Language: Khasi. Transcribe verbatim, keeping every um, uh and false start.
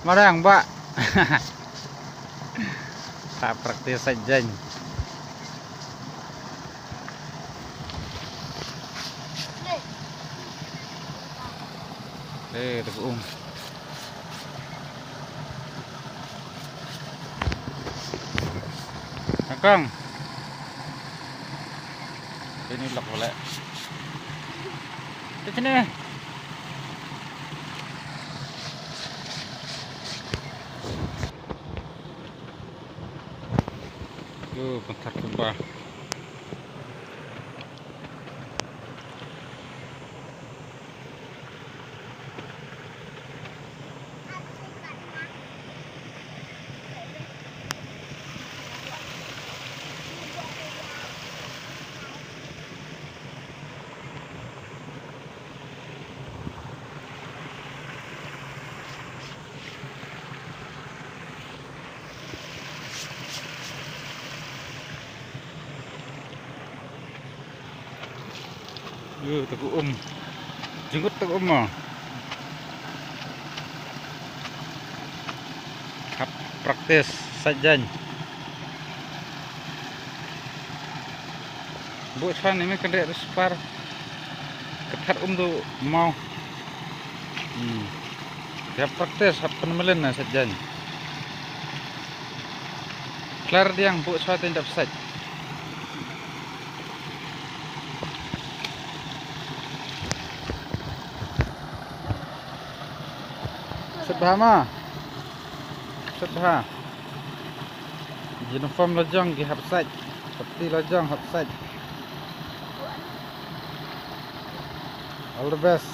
Marang ba. Hap practice sait jaiñ. Eh, Tengku Um. Kangkang. Sini lok balik. Ke sini. Tuh, bentar tumpah. Yu, Tengku Um. Jenggut Tengku Um mo. Hap practice sait jaiñ. Buh shuwa ne me kynriah da spar. Ka thad um du maw. Hmm. Hap practice, hap pynmlien na sait jaiñ. Klar diang buh shuwa te dap sait. Sat bha ma. Sat bha. Uniform la jong ki hap sait. Pati la jong hap sait. All the best.